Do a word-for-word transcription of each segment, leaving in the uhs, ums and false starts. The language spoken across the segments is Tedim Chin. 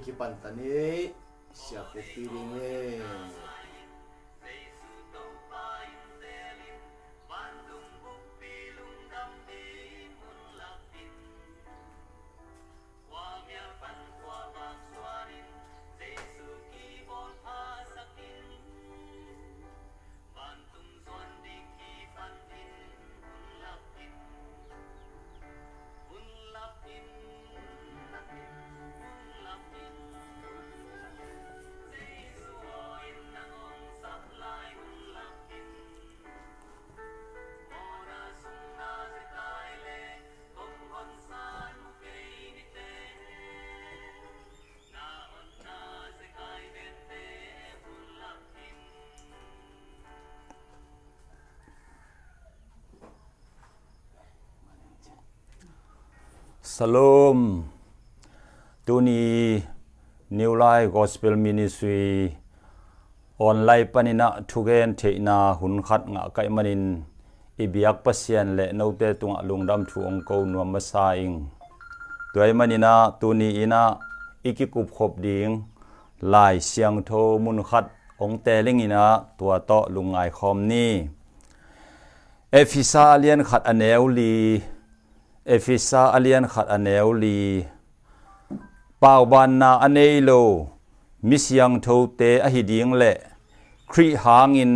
Kipan ta ni, siakupi ding e. Shalom. Tuni New Life Gospel Ministry online panin ah thugen theihna hun khat ngah ka hih manin i biak Pasian le note tungah lungdam thu hong ko nuam masa ing. Tua hih manin ah tuni in ah i kikupkhop ding Lai Siangtho mun khat hong teel ing in ah tua tawh lungngai khawm ni. Efesa a lian khat a neu li. Efesa a lian khat a neu li. Paubanna a nei lo mi siangthote ahi ding le Khrih hangin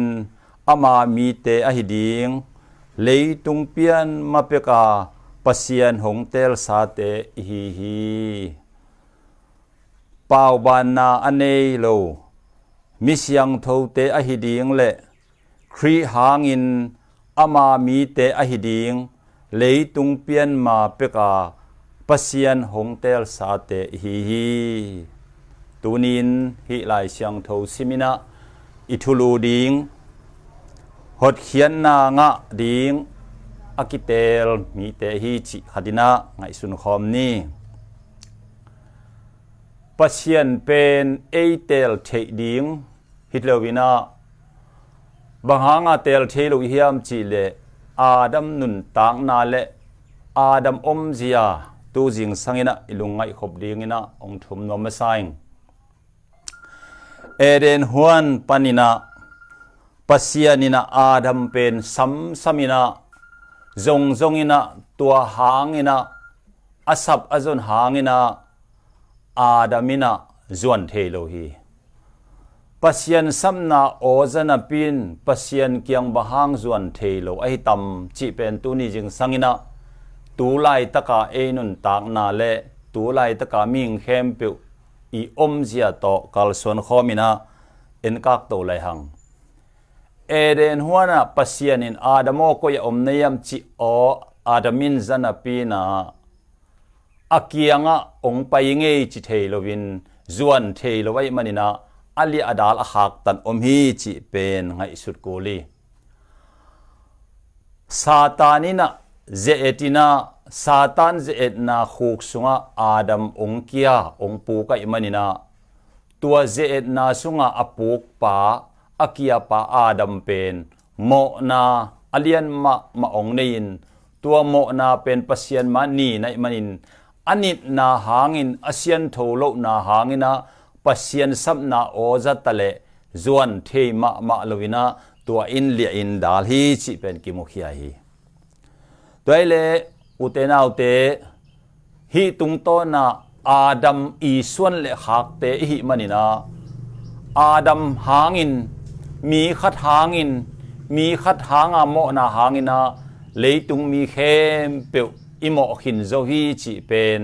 ama mite ahi ding, leitung pian ma peka Pasian hong teelsate ihi hi. Paubanna a nei lo mi siangthote ahi ding le Khrih hangin ama mite ahi ding, leitung pian ma peka Pasian hong teelsate ihi hi. Tuni in hih Lai Siangtho sim in ah i thulu ding, hotkhiatna ngah ding a kiteel mite hi cih khat in ah ngaihsun khawm ni. Pasian pen ei teel theih ding hi lo in ah, bang hanga teel thei lo i hiam cih leh Adam nuntakna le Adam omzia tu zingsang in ah i lungngaih khop ding in ah hong thum nuam masa ing. Eden huan panin ah Pasian in ah Adam pen samsam in ah, zongzong in ah, tua hang in ah, a sap a zon hang in ah Adam in ah zuan thei lo hi. Pasian sapna aw za napi in Pasian kiang bang hang zuan thei lo ahi tam cih pen tuni zingsang in ah tu laitaka ei nuntakna le tu laitaka mihing khempeuh i omzia tawh kalsuan khawm in ah enkak to lai hang. Eden huan ah Pasian in Adam aw koi ah om na hiam cih aw Adam in za napi in ah a kiangah hong pai ngei ci thei loin zuan thei lo ahih manin ah a liah a dal a khaktan om hi cih pen ngaihsut kul hi. Satan in ah ze-et in ah Satan ze-etna khuk sungah Adam hong kia hong puk ahih manin ah tua ze-etna sungah a pukpa a kiapa Adam pen mawhna a lian mahmah hong nei in, tua mawhna pen Pasian mah nina ahih manin a nitna hangin a siantho lohna hangin ah Pasian sapna aw za ta leh zuan thei mahmah lo in ah tua in liah in dal hi cih pen kimukhia hi. Tua hi leh ute naute, hih tungtawn ah Adam i suan le khakte ihih manin ah Adam hangin, mi khat hangin, mi khat hanga mawhna hangin ah leitung mi khempeuh i mawh khin zo hi cih pen,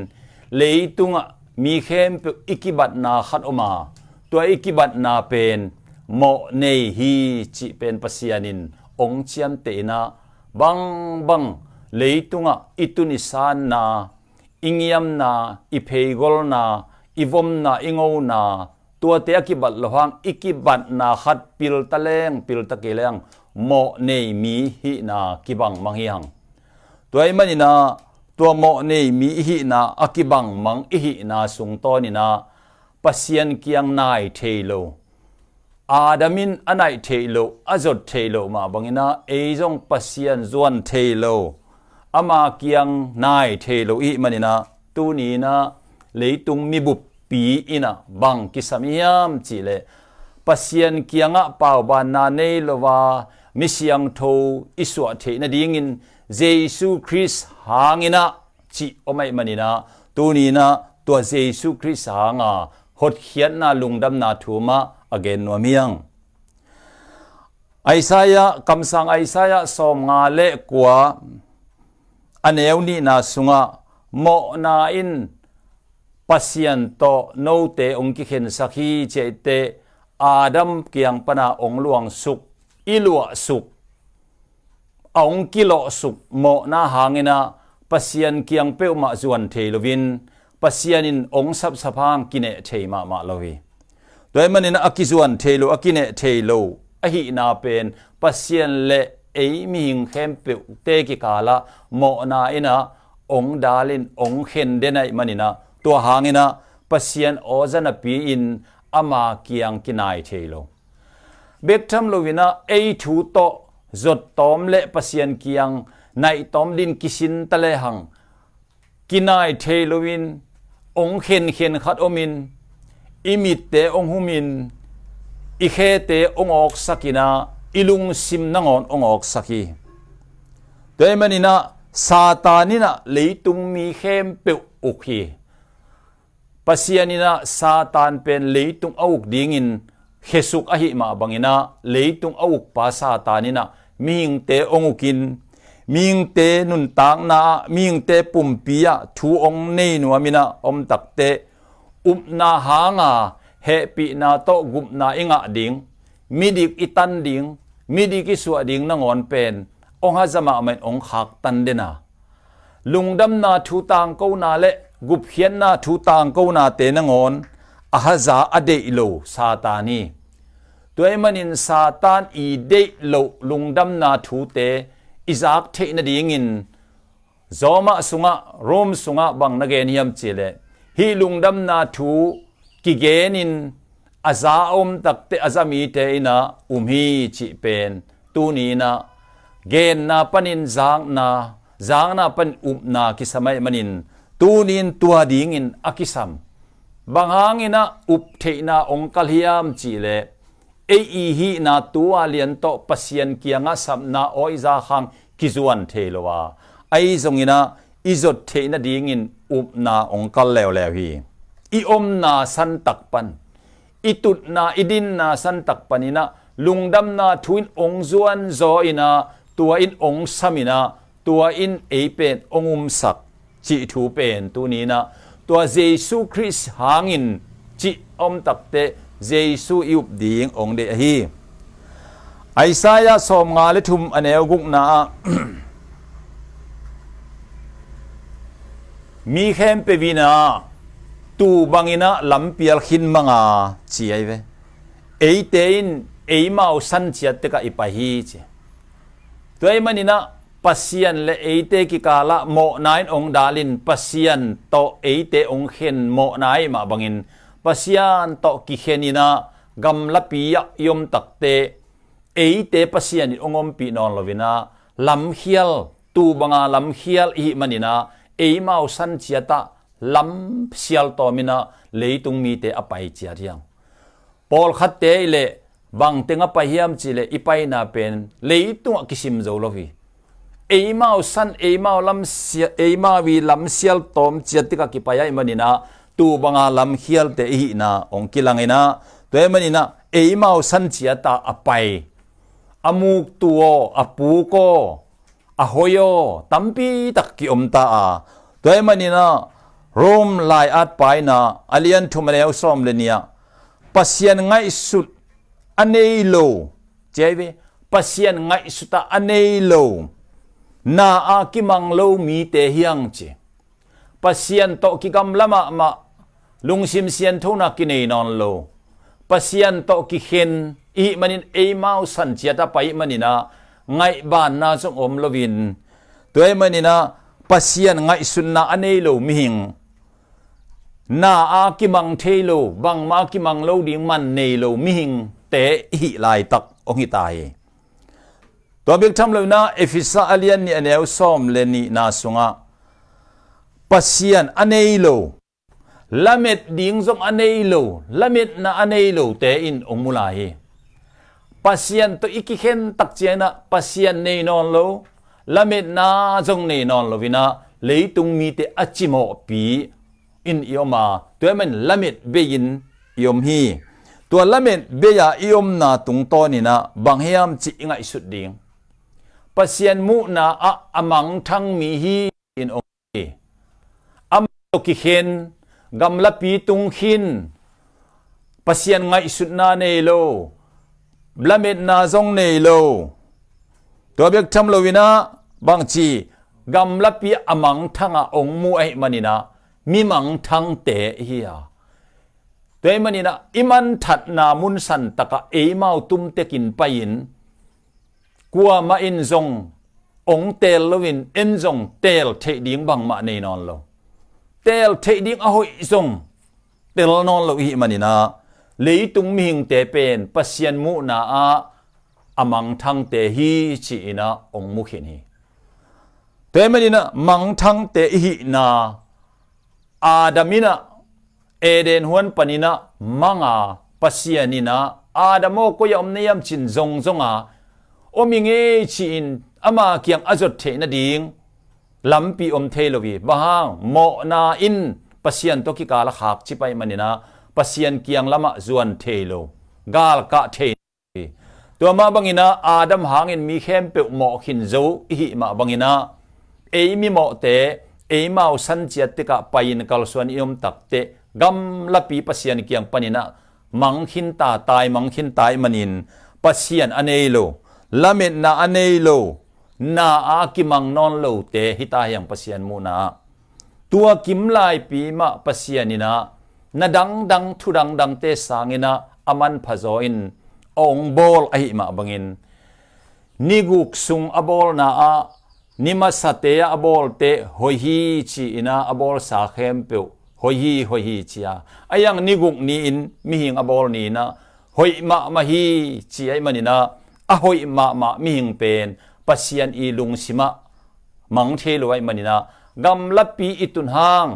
leitungah mi khempeuh i kibatna khat om a, tua i kibatna pen mawh nei hi cih pen Pasian in hong ciamteh in ah, bangbang leitungah i tun i sanna, i ngiamna, i pheigolna, i vomna, i ngona, tuate a kibat loh hang i kibatna khat pil ta leng pil ta kei leng mawh nei mi hihna kibang mang hi hang. Tua ahih manin ah tua mawh nei mi i hihna a kibang mang i hihna sungtawn in ah Pasian kiang nai thei lo, Adam in a naih theih loh, a zot theih loh mah bangin ah ei zong Pasian zuan thei lo, ama kiang nai thei lo ihih manin ah tuni in ah leitung mibup pi in ah bang kisam i hiam cih leh, Pasian kiangah paubanna nei lo a, mi siangtho i suah theih nadingin Jesu Khrist hangin ah cih om ahih manin ah, tuni in ah tua Jesu Khrist hanga hotkhiatna, lungdamna thu mah a gen nuam hi hang. Isaiah, kamsang Isaiah sawmnga le kua, a neu nihna sungah, mawhna in Pasian tawh note hong kikhensak hi, ci a, eite Adam kiang pana hong luangsuk, i luahsuk, a hong kilawhsuk mawhna hangin ah Pasian kiang peuhmah zuan thei loin, Pasian in hong sapsap hang kineh thei mahmah lo hi. Tua ahih manin a kizuan thei lo, a kineh thei lo ahihna pen Pasian le ei mihing khempeuhte kikalah mawhna in ah hong dalin hong khen den ahih manin ah, tua hangin ah Pasian aw za napi-in ama kiang kinai thei lo. Bek tham loin ah ei thu tawh zottawm le Pasian kiang naihtawm din kisin ta lehang, kinai thei loin hong khenkhen khat omin, i mitte hong humin, i khete hong awksakin ah, i lungsim nangawn hong awksak hi. Tua ahih manin ah Satan in ah leitung mi khempeuh uk hi. Pasian in ah Satan pen leitung a uk dingin khesuk ahih mah bangin ah, leitung a ukpa Satan in ah mihingte hong ukin, mihingte nuntakna ah, mihingte pumpi ah thu hong nei nuamin ah om takteh, upna hanga hehpihna tawh gupna i ngah ding, midik i tan ding, midik i suah ding nangawn pen hong haza mahmah in hong khaktan den a, lungdamna thu tangkona le gupkhiatna thu tangkonate nangawn a haza, a deih lo Satan hi. Tua ahih manin Satan i deih loh lungdamna thute i zak theih nadingin, Roma sungah, Rome sungah bang na gen hiam cih leh, hih lungdamna thu kigenin a za a om takteh a za mite in ah um hi cih pen tuni in ah genna panin zakna, zakna panin upna kisam ahih manin, tuni in tua dingin a kisam. Bang hangin ah up theihna hong kal hiam cih leh, ei i hihna tua lian tawh Pasian kiangah sapna awi zak hang kizuan thei lo a, ahi zongin ah i zot theih nadingin upna hong kal leuleu hi. I omna santak pan, i tutna, i dinna santak panin ah lungdamna thu in hong zuanzaw in ah, tua in hong sam in ah, tua in ei pen hong umsak cih thu pen tuni in ah tua Jesu Khrist hangin cih om takteh Jesu i up ding hong deih ahi. Isaiah sawmnga le thum, a neu gukna ah, mi khempeuh in ah tuu bangin ah lampial khin mang a, ci ahi ve. Eite in eimau san ciat tekah i pai hi, ci. Tua ahih manin ah Pasian le eite kikalah mawhna in hong dalin, Pasian tawh eite hong khen mawhna ahih mah bangin, Pasian tawh kikhen in ah gamlapi ah i om takteh, eite Pasian in hong ompih nawn loin ah, lamkhial, tuu banga lamkhial i hih manin ah, eimau san ciat ah lam sial tawmin ah leitung mite a pai ciat hi hang. Pawlkhatte i leh bangteng a pai hiam cih leh, i paina pen leitungah kisim zo lo hi. Eimau san, eimau lam sia-, eimau i lam sial tawm ciat tekah kipai ahih manin ah, tuu banga lamkhialte i hihna hong kilang in ah, tua ahih manin ah eimau san ciat ah a pai, a muktu aw, a puk aw, a hoi aw, tampi tak ki-om ta a. Tua ahih manin ah Rome lai-atpa in ah, a lian thum, a neu sawm le nih ah, Pasian ngaihsut a nei lo, ci ahi ve. Pasian ngaihsut a nei lo, na a kimang lo mite hi hang, ci. Pasian tawh kigamla mahmah, lungsim sianthona kinei nawn lo, Pasian tawh kikhen i hih manin, eimau san ciat a pai i hih manin ah, ngaihbanna zong om loin, tua ahih manin ah Pasian ngaihsutna a nei lo mihing, na a kimang thei lo, bangmah a kimang lo ding man nei lo mihingte i hih laitak hong hi ta hi. Tua bek tham loin ah Efesa a lian nih, a neu sawm le nihna sungah, Pasian a nei lo, Lamet ding zong a nei lo, lametna a nei lote in hong mu lai hi. Pasian tawh i kikhen tak ciangin ah Pasian nei nawn lo, lametna zong nei nawn lo in ah leitung mite a cimawhpi in i om a, tua ahih manin lamet bei-in i om hi. Tua lamet bei-a i omna tungtawnin ah bang hiam cih i ngaihsut ding. Pasian muhna ah a mangthang mi hi in om hi. Amah tawh kikhen, gamlapi tung khin, Pasian ngaihsutna nei lo, lametna zong nei lo. Tua bek tham loin ah bangci, gamlapi a mangthang a hong mu ahih manin ah mi mangthangte i hi a. Tua ahih manin ah i manthatna mun santak ah eimau tumtekin pai-in kuamah in zong hong teel loin en zong teel theih ding bangmah nei nawn lo. Teel theih ding a hoih zong tel nawn lo i hih manin ah leitung mihingte pen Pasian muhna ah a mangthangte hi ci-in ah hong mu khin hi. Tua ahih manin ah mangthangte i hihna Adam in ah Eden huan panin ah mang a, Pasian in ah Adam aw, koi-ah om na hiam ci-in zongzong a, om hi ing ei ci-in ama kiang a zot theih nading lampi om thei lo hi. Bang hang, mawhna in Pasian tawh kikal a khakcip ahih manin ah Pasian kiang lamah zuan thei lo, galkah thei lo hi. Tua mah bangin ah Adam hangin mi khempeuh mawh khin zo i hih mah bangin ah ei mimawhte, eimau san ciat tek ah pai-in kalsuan i om takteh gamlapi Pasian kiang panin ah mang khin ta, taimang khin ta ahih manin Pasian a nei lo, lametna a nei lo, na a kimang nawn lote hi ta hi hang Pasian muhna ah. Tua kimlaipi mah Pasian in ah na dangdang, thu dangdangte sangin ah a manpha zaw in a hong bawl ahih mah bangin, ni guk sung a bawlna ah ni masate ah a bawlte hoih hi ci-in ah a bawlsa khempeuh hoih hi, hoih hi ci a. Ahi hang ni guk ni-in mihing a bawl ni-in ah hoih mahmah hi ci ahih manin ah a hoih mahmah mihing pen Pasian i lungsim ah mang thei lo ahih manin ah gamlapi i tun hang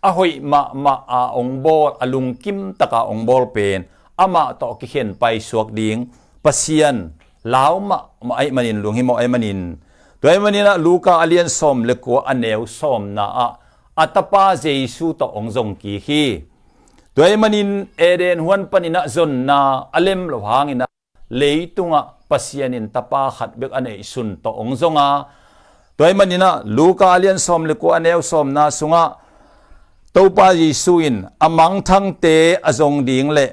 a hoih mahmah a hong bawl, a lungkim tak a hong bawl pen amah tawh kikhen paisuak ding Pasian lau mahmah ahih manin, lunghimawh ahih manin. Tua ahih manin ah Luka a lian sawm le kua, a neu sawmna ah a tapa Jesu tawh hong zong kik hi. Tua ahih manin Eden huan panin ah zonna a lem loh hangin ah leitungah Pasian in tapa khat bek a neihsun tawh hong zong a. Tua ahih manin ah Luka a lian sawm le kua, a neu sawmna sungah Topa Jesu in a mangthangte a zong ding le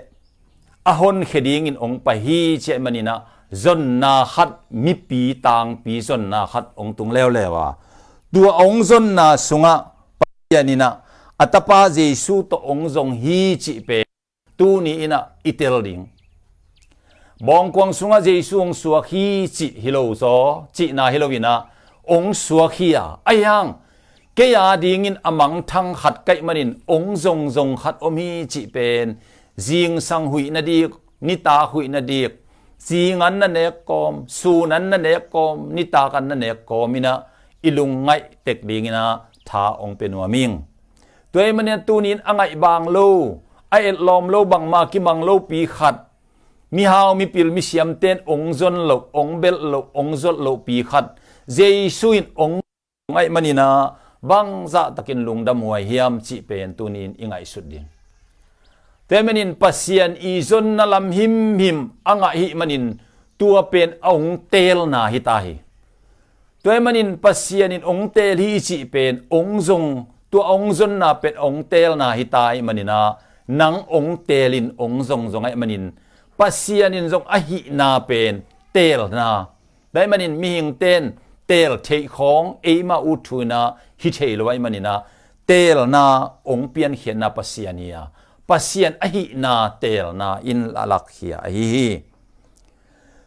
a honkhia dingin hong pai hi ci ahih manin ah zonna khat, mipi tangpi zonna khat hong tung leuleu a, tua hong zonna sungah Pasian in ah a tapa Jesu tawh hong zong hi cih pen tuni in ah i tel ding. Bawngkuang sungah Jesu hong suak hi cih hi lo zaw, cihna hi loin ah hong suak hi a, ahi hang kei a dingin a mangthang khat ka hih manin hong zongzong khat om hi cih pen zingsang huih nadik, nitak huih nadik, zing an na nek kawm, sun an na nek kawm, nitak an na nek kawm in ah i lungngaih tek dingin ah tha hong pia nuam ing. Tua ahih manin ah tuni in a ngaih bang lo, a etlawm lo, bangmah kimang lopi khat, mihau mipil misiamte in hong zon loh, hong belh loh, hong zolh lohpi khat Jesu in hong ngaih manin ah bangzah takin lungdam huai hiam cih pen tuni in i ngaihsut ding. Tua ahih manin Pasian i zonna lam himhim a ngah ahih manin tua pen a hong teelna hi ta hi. Tua ahih manin Pasian in hong teel hi cih pen hong zong, tua hong zonna pen hong teelna hi ta ahih manin ah nang hong teelin hong zongzong ahih manin Pasian in zong a hihna pen teelna. Tua ahih manin mihingte in teel theih khawng eimah ut thu in ah hi thei lo ahih manin ah teelna hong piankhiatna Pasian hi a, Pasian a hihna teelna in a lakkhia ahi hi.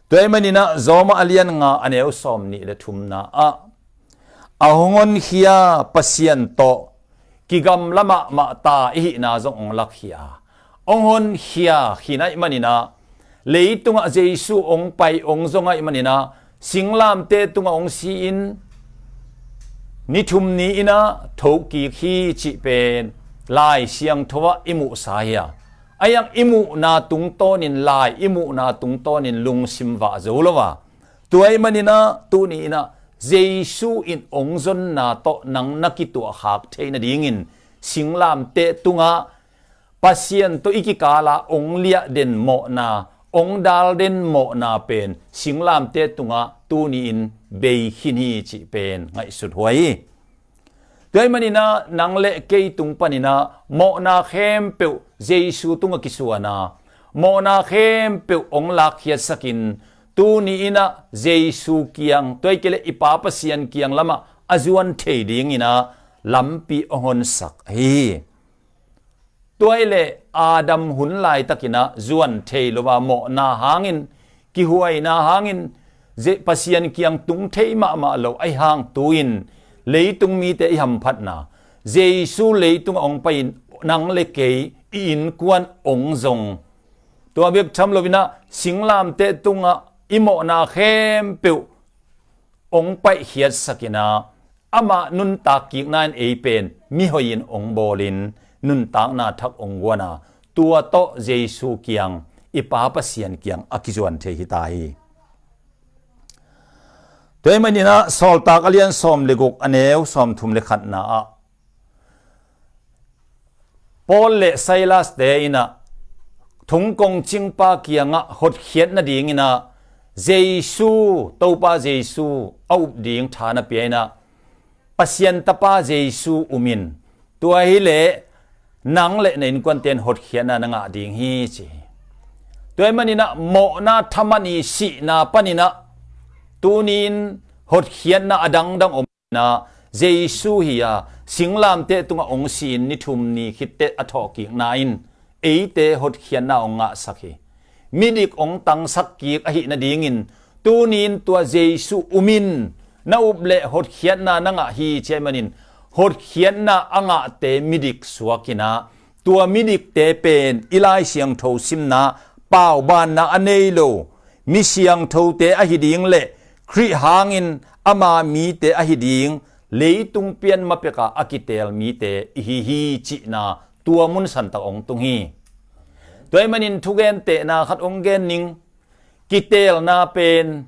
Tua ahih manin ah Rom a lian nga a neu sawm nih le thumna ah a hong honkhia Pasian tawh kigamla mahmah ta i hihna zong hong lakkhia. Hong honkhia khin ahih manin ah leitungah Jesu hong pai, hong zong ahih manin ah singlamteh tungah hong si-in ni thum ni-in ah thokik hi cih pen Lai Siangtho ah i muhsa hi a, a iang i muhna tungtawnin, lai i muhna tungtawnin lungsim vah zo lo a. Tua ahih maninah tuni inah Jesu in ong zonna tawh nang na kituahkhak theih nadingin singlamteh tungah Pasian tawh i kikala ong liah den mawhna, ong dal den mawhna pen singlamteh tungah tuni in bei khin hi cih pen ngaihsut huai hi. Tua ahih maninah nang le kei tung paninah mawhna khempeuh Jesu tungah kisuana, mawhna khempeuh ong lakkhiatsakin tuni inah Jesu kiang, tua ahih kei leh i Pa Pasian kiang lamah a zuan thei dinginah lampi ong honsak ahi hi. Tua ahih leh Adam hun laitakinah zuan thei lo a mawhna hangin, kihuaina hangin, Pasian kiang tung thei mahmah lo ahi hang tu-in leitung mite i hamphatna, Jesu leitungah ong pai-in nang le kei i innkuan ong zong, tua bek tham loinah singlamteh tungah i mawhna khempeuh ong paihkhiatsakinah amah nuntak kikna in ei pen mihoihin ong bawlin nuntakna thak ong guana, tua tawh Jesu kiang, i Pa Pasian kiang a kizuan thei hita hi. Tua ahih maninah Sawltak a lian sawm le guk a neu sawmthum le khatna ah Paul le Silas te inah thungkong cingpa kiangah hotkhiat nadinginah Jesu, Topa Jesu a up ding tha na pia inah Pasian Tapa Jesu umin, tua hileh nang le na innkuante'n hotkhiatna na ngah ding hi ci hi. Tua ahih maninah mawhna thaman i sihna paninah tuni-in hotkhiatna a dangdang om inah Jesu hi a, singlamteh tungah ong si-in ni thum ni khitteh a thawhkikna in eite hotkhiatna ong ngahsak hi. Midik ong tangsak kik ahih nadingin tuni-in tua Jesu umin na up le hotkhiatna na ngah hi ci ahih manin hotkhiatna a ngahte midik suakinah tua midikte pen i Lai Siangtho simna paubanna a nei lo mi siangthote ahi ding le Khrih hangin ama mite ahi ding leitung pian mapeka a kiteel mite i hi hi cihna tua munsantak ong tung hi. Tua ahih manin thugentehna khat ong gen ning. Kiteelna pen,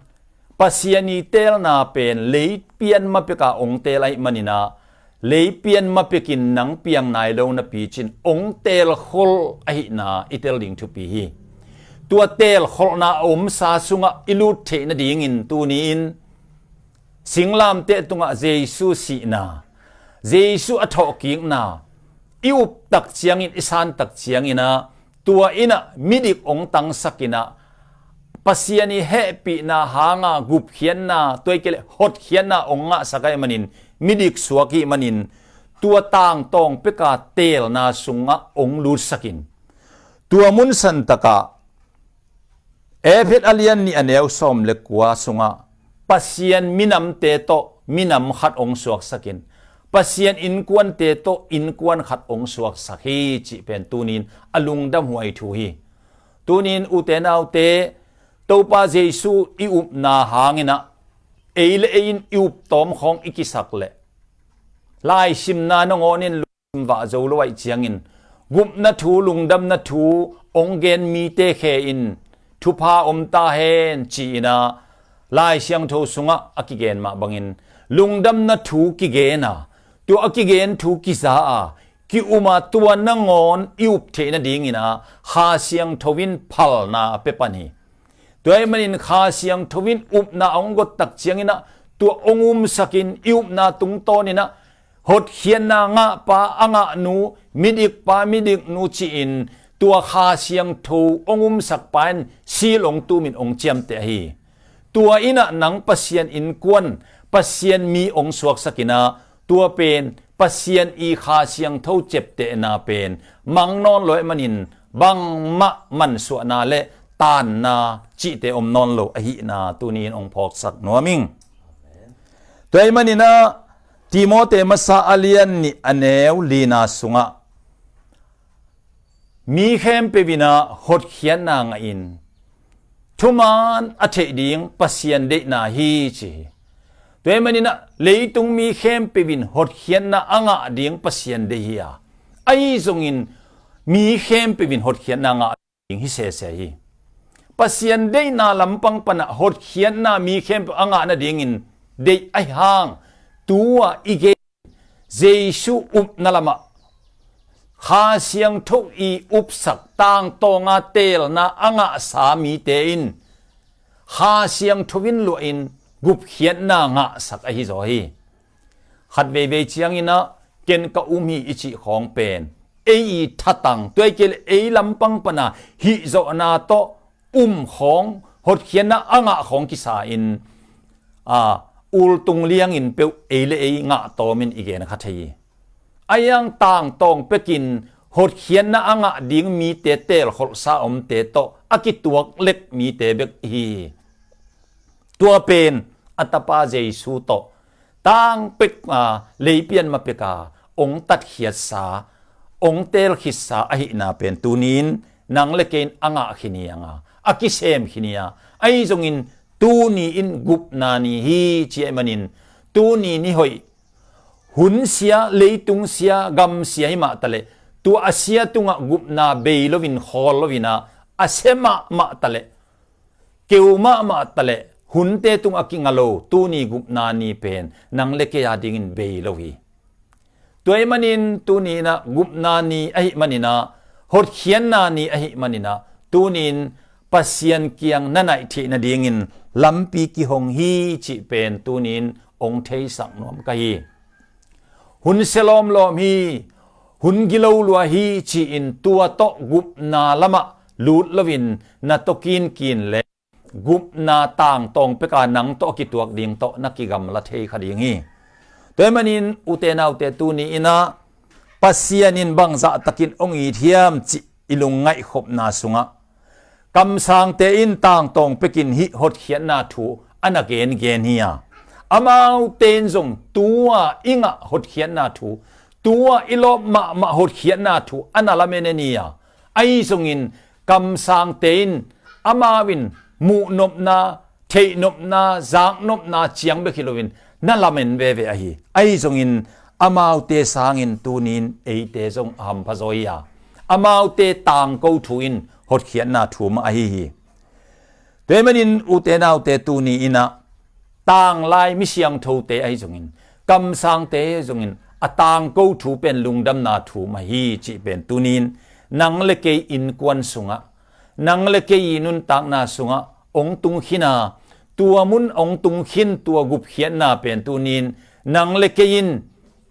Pasian i teelna pen lei pian mapeka ong teel ahih maninah lei pian mapekin nang piang nai lo napi cin ong teelkhol ahihna i tel ding thupi hi. Tua teelkholhna a omsa sungah i lut theih nadingin tuni-in singlamteh tungah Jesu sihna, Jesu a thawhkikna i uptak ciangin, i santak cianginah tua inah midik ong tangsakinah Pasian i hehpihna hanga gupkhiatna, tua ahih kei leh hotkhiatna ong ngahsak ahih manin, midik suak ahih manin tua tangtawng peka teelna sungah ong lutsakin tua munsantakah Efet a lian nih a neu sawm le kua sungah Pasian minamte tawh minam khat ong suaksakin Pasian innkuante tawh innkuan khat ong suaksak hi cih pen tuni-in a lungdamhuai thu hi. Tuni-in ute naute, Topa Jesu i upna hanginah ei le ei in i uptawm khawng i kisak leh laisimna nangawnin vah zo lo ahih ciangin gupna thu, lungdamna thu ong gen mite khe in thupha om ta hen ci-inah Lai Siangtho sungah a kigen mah bangin lungdamna thu kigen a, tua a kigen thu kiza a, ki-um a, tua nangawn i up theih nadinginah Kha Siangtho in phalna a pia pan hi. Tua ahih manin Kha Siangtho in upna a ong gottak cianginah tua ong umsakin i upna tungtawninah hotkhiatna ngahpa a ngahnu, midikpa midiknu ci-in tua Kha Siangtho ong umsakpa in sil ong tumin ong ciamteh ahi. Tua inah nang Pasian innkuan, Pasian mi ong suaksakinah tua pen Pasian i Kha Siangtho ciaptehna pen mang nawn lo ahih manin bangmah mansuahna le taanna cihte om nawn lo ahihna tuni-in ong phawksak nuam ing. Tua ahih maninah Timote masa a lian nih a neu lina sungah mi khempeuh inah hotkhiatna ngahin thuman a theih ding Pasian deihna hi ci hi. Tua ahih maninah leitung mi khempeuh in hotkhiatna a ngah ding Pasian deih hi a, Ahi zongin mi khempeuh in hotkhiatna ngah ding hi sese hi. Pasian deihna lampang panah hotkhiatna mi khempeuh a ngah nadingin deih ahi hang, tu-a i gen Jesu upna lamah Kha Siangtho i upsak tangtawnga teelna a ngahsa mite in Kha Siangtho in luahin gupkhiatna ngahsak ahi zaw hi. Khat veivei cianginah ken ka um hi i cih khawng pen ei i thatang, tua i kei le ei lampang pana hihzawhna tawh um khawng, hotkhiatna a ngah khawng kisa in, a, ultung liangin peuh ei le ei ngah tawmin i gen kha thei hi. A iang tangtawng pekin hotkhiatna a ngah ding mite teelkholhsa omte tawh a kituak lek mite bek hi. Tua pen a tapa Jesu tawh tangpek, a, leipian mapeka ong tatkhiatsa, ong teelkhitsa ahihna pen tuni-in nang le kei in a ngah khin hi a, a kisem khin hi a. Ahi zongin tuni in gupna ni hi ci ahih manin, tuni ni hoih, hun sia, leitung sia, gam sia hi mah taleh, tua a sia tungah gupna bei loin khawl loin a, a sia mahmah taleh, keu mahmah taleh, hunte tungah kinga lo tuni gupna ni pen nang le kei a dingin bei lo hi. Tua ahih manin tuni inah gupna ni ahih maninah, hotkhiatna ni ahih maninah, tuni in Pasian kiang na naih theih nadingin lampi kihong hi cih pen tuni in ong theisak nuam ka hi. Hun sia lawmlawm hi, hun gilo lua hi ci-in tua tawh gupna lamah lut loin na tawh kinkin le gupna tangtawng peka nang tawh a kituak ding tawh na kigamla thei kha ding hi. Tua ahih manin ute naute, tuni inah Pasian in bangzah takin ong it hiam cih i lungngaihkhopna sungah kamsangte in tangtawng pekin hih hotkhiatna thu a na gengen hi a, amaute in zong tu-a i ngah hotkhiatna thu, tu-a i lawp mahmah hotkhiatna thu a na lamen en hi a, ahi zongin kamsangte in amau in muhnopna, theihnopna, zaknopna ciang bek hi loin na lamen veve ahi. Ahi zongin amaute sangin tuni in eite zong a hampha zaw hi a, amaute tangko thu in hotkhiatna thu mah ahi hi. Tua ahih manin ute naute, tuni inah tanglai mi siangthote ahi zongin, kamsangte ahi zongin a tangko thu pen lungdamna thu mah hi cih pen tuni in nang le kei innkuan sungah, nang le kei i nuntakna sungah ong tungkhin a, tua mun ong tungkhin tua gupkhiatna pen tuni in nang le kei in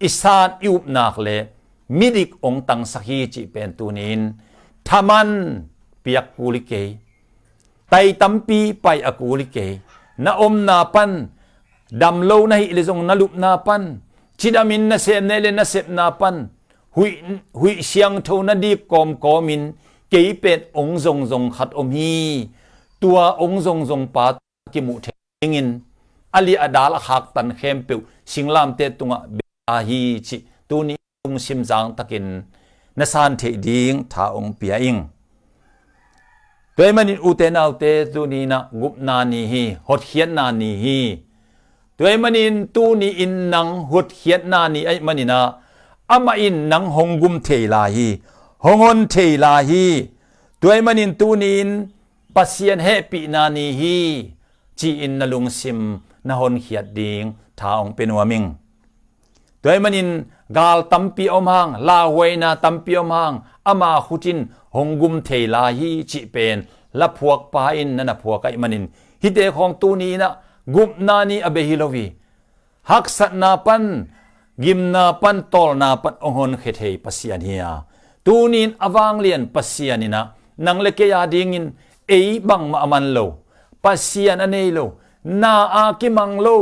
i san i upna le midik ong tangsak hi cih pen tuni in thaman piak kul hi kei. Tai tampi pai a kul hi kei. Na omna pan, dam lo na hih le zong na lupna pan, cidamin na sem na hih le na sepna pan, huih, huih siangtho na dik kawmkawmin kei pen ong zongzong khat om hi. Tua ong zongzong pa kimuh thei dingin a liah a dal a khaktan khempeuh singlamteh tungah bia hi cih tuni lungsim zang takin na san theih ding tha ong pia ing. Tua ahih manin ute naute, tuni inah gupna ni hi, hotkhiatna ni hi. Tua ahih manin tuni in nang hotkhiatna ni ahih maninah amah in nang hong gum thei lai hi, hong hon thei lai hi. Tua ahih manin tuni in Pasian hehpihna ni hi ci-in na lungsim na honkhiat ding tha ong pia nuam ing. Tua ahih manin gal tampi om hang, lauhuaina tampi om hang, ama khut in hong gum thei lai hi cih pen laphuakpa in na na phuak ahih manin hihte khawng tuni inah gupna ni a bei hi lo hi. Haksatna pan, gimna pan, tawlna pan ong honkhia thei Pasian hi a, tuni in a vanglian Pasian inah nang le kei a dingin ei bangmah a man lo, Pasian a nei lo, na a kimang lo,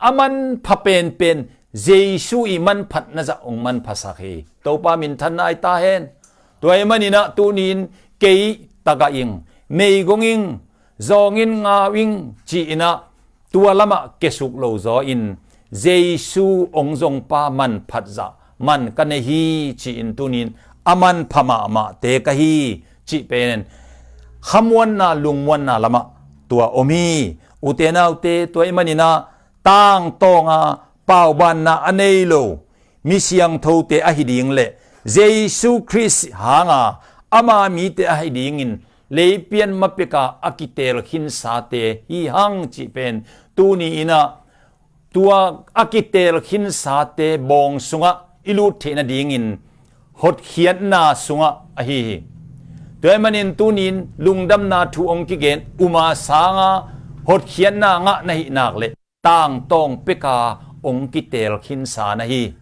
a manpha penpen Jesu i manphatna zah ong manphasak hi. Topa minthanna hi ta hen. Tua ahih maninah tuni in kei tagah ing, meigong ing, zawng in, ngau ing ci-inah tua lamah kiasuk lo zaw in Jesu ong zongpa manphat zah man ka nei hi ci-in tuni in a manpha mahmahte ka hi cih pen khamuanna, lungmuanna lamah tua om hi. Ute naute, tua ahih maninah tangtawnga paubanna a nei lo mi siangthote ahi ding le Jesu Khrist hanga ama mite ahi dingin leipian mapeka a kitel khinsate hi hang cih pen tuni inah tua a kitel khinsate bawng sungah i lut theih nadingin hotkhiatna sungah ahi hi. Tua ahih manin tunin lungdamna thu hong kigen uma sanga hotkhiatna ngah na hih nak leh tangtawng peka hong kitel khinsa na hi.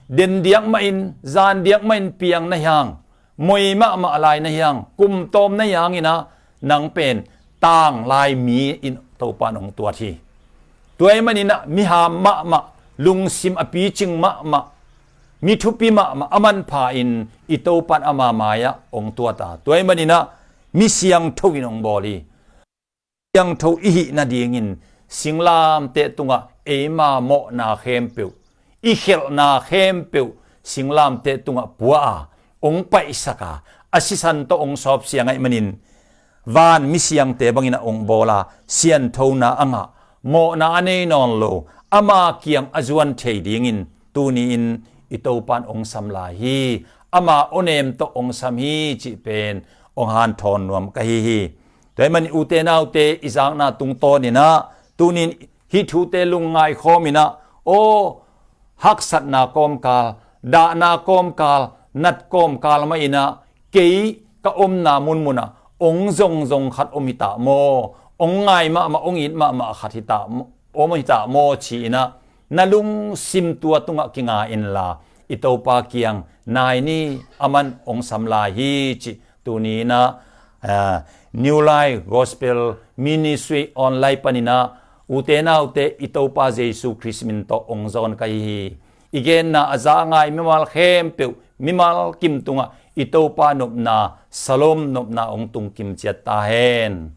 Den diak mahin, zan diak mahin piang na hiang, moi mahmah lai na hiang, kum tawm na hiang inah nang pen tang lai mi in Topan hong tuat hi. Tua ahih maninah miham mahmah, lungsim a picing mahmah, mi thupi mahmah a manpha in i Topan ama mai-ah hong tuat a, tua ahih maninah mi siangtho in hong bawl hi. Siangtho i hih nadingin singlamteh tungah eima mawhna khempeuh, i khelhna khempeuh singlamteh tungah pua a, hong paihsak a, a sisan tawh hong sawpsiang ahih manin van mi siangte bangin a hong bawl a, sianthona a ngah, mawhna a nei nawn lo, ama kiang a zuan thei dingin tuni-in i Topan hong sam lai hi. Ama awnem tawh hong sam hi cih pen hong hanthawn nuam ka hi hi. Tua ahih manin ute naute i zakna tungtawn inah tunin hih thute lungngai khawm inah, aw, haksatna kawmkal, dahna kawmkal, nat kawmkal mah inah kei ka omna munmunah hong zongzong khat om hi ta maw, hong ngai mahmah, hong it mahmah khat hi ta maw, om hi ta maw ci inah na lungsim tua tungah kinga inla i Topa kiang nai ni, aman hong sam lai hi cih tuni inah, ah, New Life Gospel Ministry online paninah ute naute i Topa Jesu Khrist min tawh hong zawn ka hi hi. I genna a za ngai mimal khempeuh, mimal kim tungah i Topa nopna, salom nopna hong tungkim ciat ta hen.